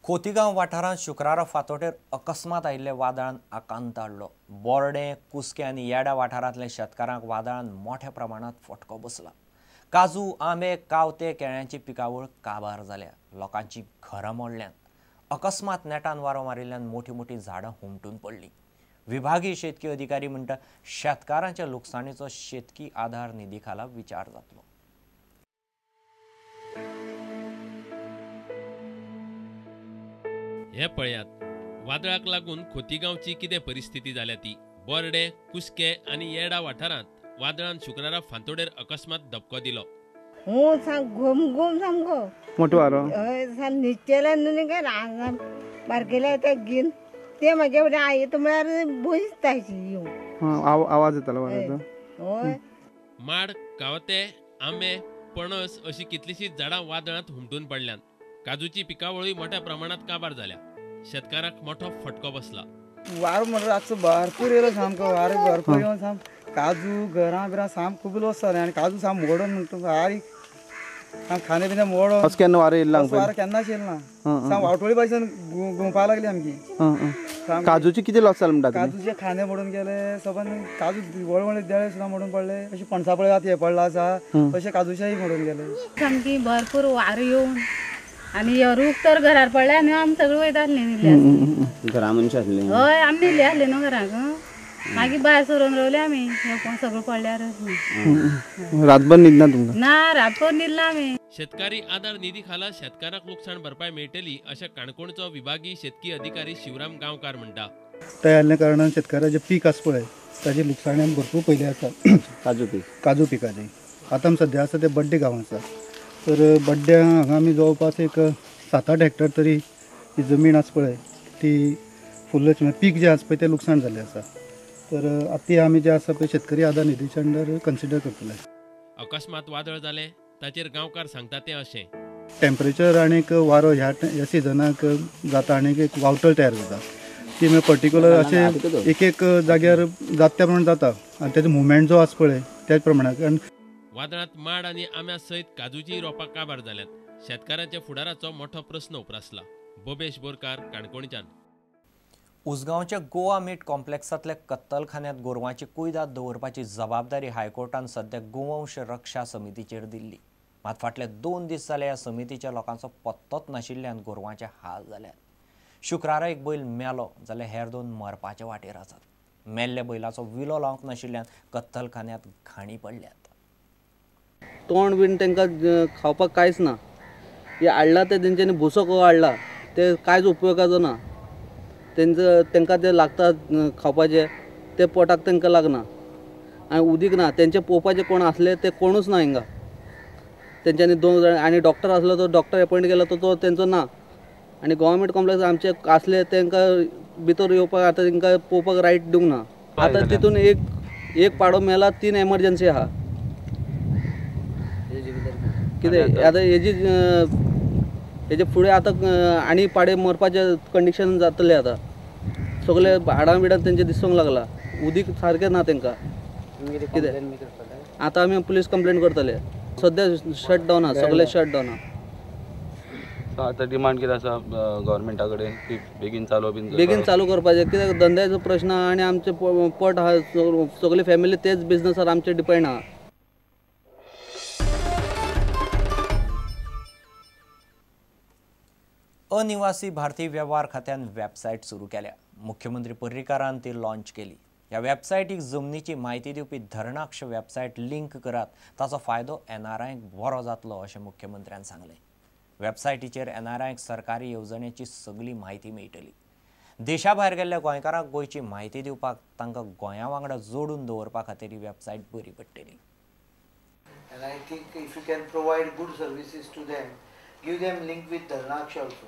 खोतीगांव वाठारांत शुक्रारा फातोडेर अकस्मात आयिल्ल्या वादळान आकांत हाडलो. बोर्डे, कुस्कें आनी येडा वाठारांतल्या शेतकारांक वादळान मोठ्या प्रमाणांत फटको बसला. काजू, आंबे, कावते, केळ्यांची पिकावळ काबार जाल्या. लोकांची घरां मोडल्यांत. अकस्मात नेटान वारो मारिल्ल्यान मोठी मोठी झाडां हुमटून पडलीं. विभागीय शेतकी अधिकारी म्हणटा शेतकारांच्या लुकसाणीचो शेतकी आधार निधी खाला विचार जातलो. हे पळयात वादळाक लागून खोतीगांवची कितें परिस्थिती जाल्या ती. बोर्डे, कुस्कें आनी येडा वाठारांत वादळान शुक्रारा फांतोडेर अकस्मात धपको दिलो. घुम घुम सामको मोठो वारो न्हिदचेले काय बारकेले ते घेवन ते म्हाजे फुडें आयता म्हळ्यार भंय दिसता येवंक. आवाज येतालो वाऱ्याचो. हय. माड, कावते, आंबे, पणस अशी कितलीशीच झाडां वादळांत हुमटून पडल्यांत. काजूची पिकावळूय मोठ्या प्रमाणात काबार जाल्या. शेतकाराक मोठो फटको बसला. वारो म्हणल्यार रातचो भरपूर येयलो सामको वारो भरपूर येवन साम काजू घरां बिरां साम खूब लॉस जालें आनी काजू साम मोडून म्हणटा बारीक साम खाणे पिणे मोडून. असो केन्ना वारो येयला? वारो केन्नाच येयला ना. साम वावटोळी पासून घुंवपाक लागली आमची. काजूचे कितें लॉस जालें म्हणटा? काजूचे खांदे मोडून गेले, सबंद काजू व्हड व्हडले देळे सुद्दां मोडून पडले. अशें पणसा पळय आतां हें पडलां आसा तशें काजूचेय मोडून गेले. सामकी भरपूर वारो येवन आनी रूख तर घरार पडले आनी आमी सगळीं वयता आसलीं. घरा मनशां आसलीं? हय, आमी न्हिदले आसले न्हू घराक. मागीर भायर सरून रावले आमी सगळें पडल्यार. रातभर न्हिदना तुमकां? ना, रातभर न्हिदला आमी. शेतकारी आधार निधी खाला शेतकाराक लुकसाण भरपाय मेळटली अशें काणकोणचो विभागीय शेतकी अधिकारी शिवराम गांवकार म्हणटा. ते आयिल्ल्या कारणान शेतकाराचें पीक आसा पळय ताजी लुकसाणी आमी भरपूर पयली आसा. काजू पीक, काजू पिकाची आतां आमी सद्या आसा ते बड्डे गांवांत आसा. तर बड्ड्या हांगा आमी जवळपास एक 7-8 हेक्टर तरी ही जमीन आसा पळय ती फुल्ल पीक जें आसा पळय तें लुकसाण जाल्लें आसा. तर आतां ती आमी जें आसा पळय शेतकरी आधार निधीच्या अंडर कन्सिडर करतले. अकस्मात वादळ जालें ताचेर गांवकार सांगता तें अशें, टेम्परेचर आनीक वारो ह्या सिजनाक जाता आनी एक वावटळ तयार जाता ती मागीर पर्टिक्युलर अशें एक एक जाग्यार जाता त्या प्रमाणे जाता आनी तेजो मुवमेंट जो आसा पळय त्याच प्रमाणे. वादळांत माड आनी आंब्या सयत काजूची रोपां काबार जाल्यांत. शेतकारांच्या फुडाराचो मोठो प्रस्न उप्रासला. बोबेश बोरकार, काणकोणच्यान. उसगांवच्या गोवा मीट कॉम्प्लेक्सांतल्या कत्तलखान्यांत गोरवांची कुयदाद दवरपाची जबाबदारी हायकोर्टान सद्या गोवंश रक्षा समितीचेर दिल्ली. मात फाटले 2 दीस जाले ह्या समितीच्या लोकांचो पत्तोच नाशिल्ल्यान गोरवांचे हाल जाल्यात. शुक्रारा एक बैल मेलो जाल्यार हेर 2 मरपाचे वाटेर आसात. मेल्ल्या बैलाचो विलो लावंक नाशिल्ल्यान कत्तलखान्यांत घाणी पडल्यात. तोंड बीन तांकां खावपाक कांयच ना. हे हाडला ते तेंच्यांनी भुसो कसो हाडला ते कांयच उपयोगाचो ना. तेंचो तांकां ते लागता खावपाचें ते पोटाक तांकां लागना आनी उदीक ना. तेंचे पोवपाचे कोण आसले ते कोणूच ना हिंगा. तेंच्यांनी 2 जाण आनी डॉक्टर आसलो तो डॉक्टर एपॉयंट केलो तो तेंचो ना. आनी गव्हर्मेंट कॉम्प्लेक्स आमचे आसले तांकां भितर येवपाक आतां तांकां पोवपाक रायट दिवंक ना. आतां तितून एक पाडो मेला, 3 एमर्जन्सी आहा. कितें आतां हेजी हेजे फुडें आतां आनी पाडे मरपाचे कंडिशन जातलें. आतां सगळे हाडां बिडां तेंचे दिसूंक लागला. उदीक सारकें ना तांकां. कितें आतां आमी पुलीस कंप्लेन करतले. सद्या शट डावन आहा, सगळे शट डावन आहा. आतां डिमांड कितें आसा गव्हर्मेंटा कडेन की बेगीन चालू बीन बेगीन चालू करपाचें. कित्याक धंद्याचो प्रश्न आहा आनी आमचें पोट आहा, सगळी फॅमिली तेच बिजनसार आमचेर डिपेंड आहा. अनिवासी भारतीय वेव्हार खात्यान वेबसायट सुरू केल्या. मुख्यमंत्री पर्रीकारान ती लॉन्च केली. ह्या वेबसायटीक जमनीची म्हायती दिवपी धरणाक्ष वेबसायट लिंक करात, ताचो फायदो एनआरआयक बरो जातलो अशें मुख्यमंत्र्यान सांगलें. वेबसायटीचेर एनआरआयक सरकारी येवजणेची सगळी म्हायती मेळटली. देशा भायर गेल्ल्या गोंयकारांक गोंयची म्हायती दिवपाक तांकां गोंया वांगडा जोडून दवरपा खातीर ही वेबसायट बरी पडटली. And I think if you can provide good services to them, give them link with Dharnaksh also,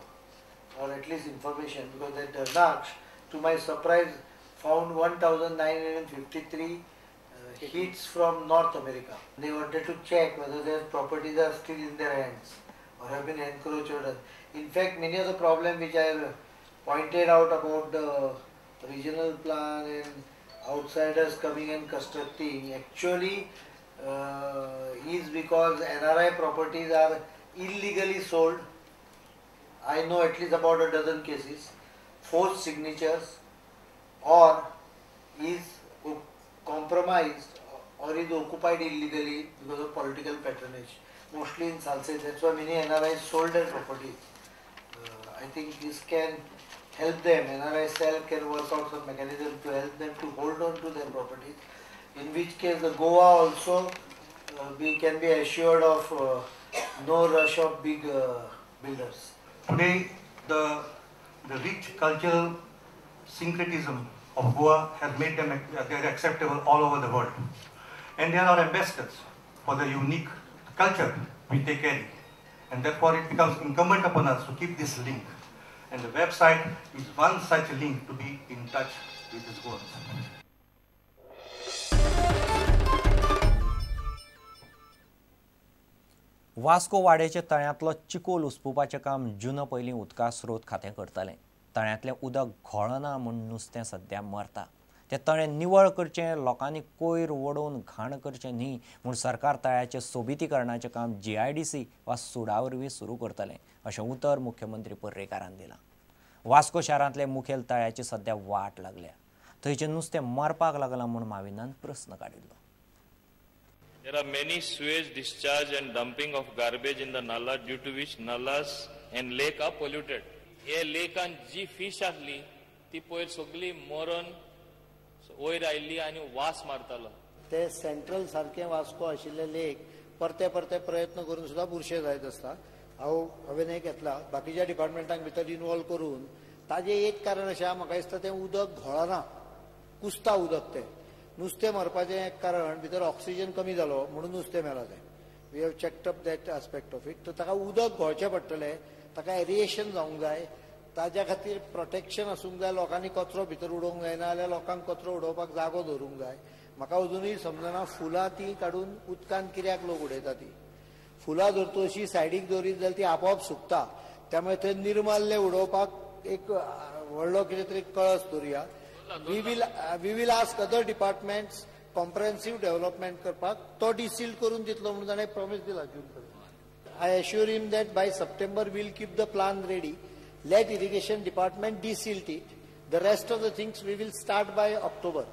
or at least information, because that Dharnaksh, to my surprise, found 1,953 hits from North America. They wanted to check whether their properties are still in their hands or have been encroached. In fact, many of the problems which I pointed out about the regional plan and outsiders coming and constructing actually is because NRI properties are illegally sold, I know at least about a dozen cases, forged signatures or is compromised or is occupied illegally because of political patronage, mostly in Salcete. That's why many NRIs sold their properties. I think this can help them. NRI cell can work out some mechanism to help them to hold on to their properties, in which case the Goa also we can be assured of no rush of big builders. Today, the rich cultural syncretism of Goa has made them acceptable all over the world. And they are our ambassadors for the unique culture which they carry. And therefore it becomes incumbent upon us to keep this link. And the website is one such link to be in touch with these Goans. Vasco वाडेच्या तळ्यांतलो चिकोल उसपुपाचें काम जुना पयलीं उदका स्रोत खातें करतलें. तळ्यांतलें उदक घोळना म्हूण नुस्तें सद्या मरता. तें तळें निवळ करचें, लोकांनी कोयर वडोवन घाण करचें न्ही म्हूण सरकार तळ्याचें सोबितीकरणाचें काम GIDC वा सुडा वरवीं सुरू करतलें अशें उतर मुख्यमंत्री पर्रीकारान दिलां. वास्को शारांतले मुखेल तळ्याची सद्या वाट लागल्या. थंयचें नुस्तें मरपाक लागलां म्हूण माविनान प्रस्न काडिल्लो. There are many sewage discharge and dumping of garbage in the nala, due to which nalas and lake are polluted. हे लेकान जी फिश आसली ती पयर सगळी मरण वयर आयिल्ली आनी वास मारतालो. ते सेंट्रल सारकें वास्को आशिल्ले लेक परते परते प्रयत्न करून सुद्दां बुरशे जायत आसता. हांवें हें घेतला बाकीच्या डिपार्टमेंटांक भितर इनवॉल्व करून. ताजें एक कारण अशें आहा, म्हाका दिसता तें उदक घोळना, कुसता उदक. तें नुस्तें मरपाचें एक कारण भितर ऑक्सिजन कमी जालो म्हणून नुस्तें मेलां तें. We have checked up that aspect of it. तर ताका उदक घोळचें पडटलें, ताका एरिएशन जावंक जाय, ताज्या खातीर प्रोटेक्शन आसूंक जाय. लोकांनी कचरो भितर उडोवंक जायना जाल्यार लोकांक कचरो उडोवपाक जागो दवरूंक जाय. म्हाका अजुनूय समजना फुलां ती काडून उदकान कित्याक लोक उडयता. ती फुलां जर तूं अशी सायडीक दवरीत जाल्यार ती आपोआप सुकता. त्यामुळे थंय निर्माल्य उडोवपाक एक व्हडलो कितें तरी कळस दवरुया. We will ask other departments comprehensive development करपाक. तो डिसील करून दितलो म्हणून ताणें प्रॉमीस दिला जून पर्यंत. I assure him that by September we'll keep the plan ready. Let irrigation department desilt it. The rest of the things we will start by October.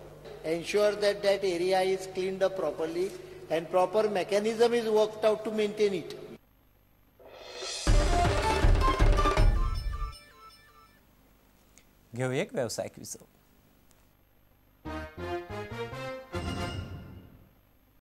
Ensure that that area is cleaned up properly and proper mechanism is worked out to maintain it. घेऊ एक व्यवसायिक विसव.